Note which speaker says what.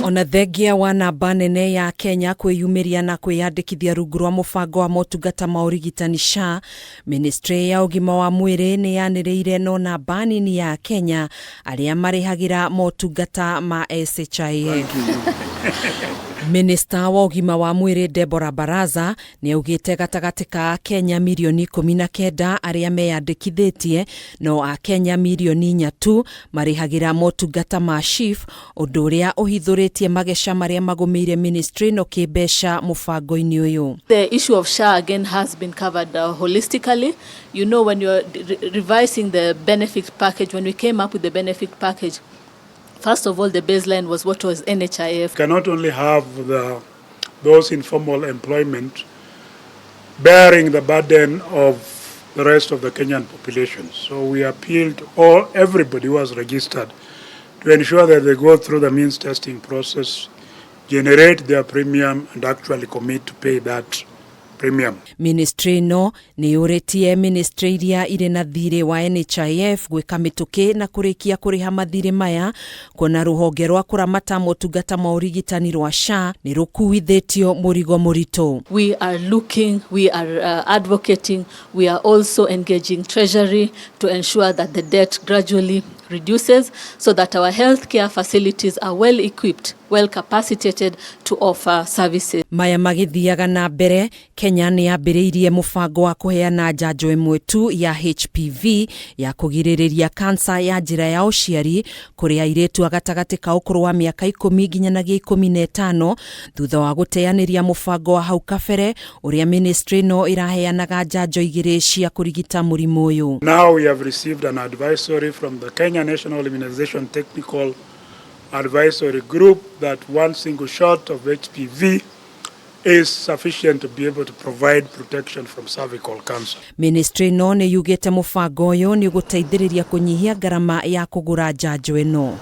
Speaker 1: Ona thengia wa namba nene ya Kenya kwĩyumĩria na kwĩyandĩkithia rungu rwa mũbango wa motungata ma ũrigitani SHA, Ministry ya ũgima wa mwĩrĩ nĩ yanĩrĩire no namba nini ya Kenya arĩa marĩhagĩra motungata ma SHIF. Minista wa ũgima wa mwĩrĩ Deborah Baraza nĩ augĩte gatagatĩ ka Akenya mirioni 19 arĩa meyandĩkithĩtie no Akenya mirioni 4 tu marĩhagĩra motungata ma SHIF, ũndũ ũrĩa ũhithũrĩtie mageca marĩa magũmĩire ministry ĩno kĩmbeca mũbango-inĩ ũyũ.
Speaker 2: The issue of SHA again has been covered holistically. When you're revising the benefit package, when we came up with the benefit package, first of all, the baseline was what was NHIF.
Speaker 3: You cannot only have those informal employment bearing the burden of the rest of the Kenyan population. So we appeal to everybody who has registered to ensure that they go through the means testing process, generate their premium, and actually commit to pay that premium.
Speaker 1: Ministry ĩno nĩ yũrĩtie ministry iria irĩ na thirĩ wa NHIF gwĩka mĩtũkĩ na kũrĩkia kũrĩha mathirĩ maya, kuona rũhonge rwa kũramata motungata ma ũrigitani rwa SHA nĩ rũkuithĩtio mũrigo mũritũ.
Speaker 2: We are looking, we are advocating, we are also engaging Treasury to ensure that the debt gradually reduces so that our healthcare facilities are well equipped, well capacitated to offer services.
Speaker 1: Maya magĩthiaga na mbere, Kenya nĩ yambĩrĩirie mũbango wa kũheana njanjo ĩmwe tu ya HPV ya kũgirĩrĩria kansa ya njĩra ya ũciari kũrĩ airĩtu a gatagatĩ ka ũkũrũ wa mĩaka 10 nginyanagia 15, thutha wa gũteanĩria mũbango wa hau kabere ũrĩa ministry ĩno ĩraheanaga njanjo igĩrĩ cia kũrigita mũrimũ ũyũ.
Speaker 3: Now we have received an advisory from the Kenya National Immunization Technical Advisory Group that one single shot of HPV is sufficient to be able to provide protection from cervical cancer.
Speaker 1: Ministry ĩno nĩ yugĩte mũbango ũyũ nĩ ũgũteithĩrĩria kũnyihia ngarama ya kũgũra njanjo ĩno.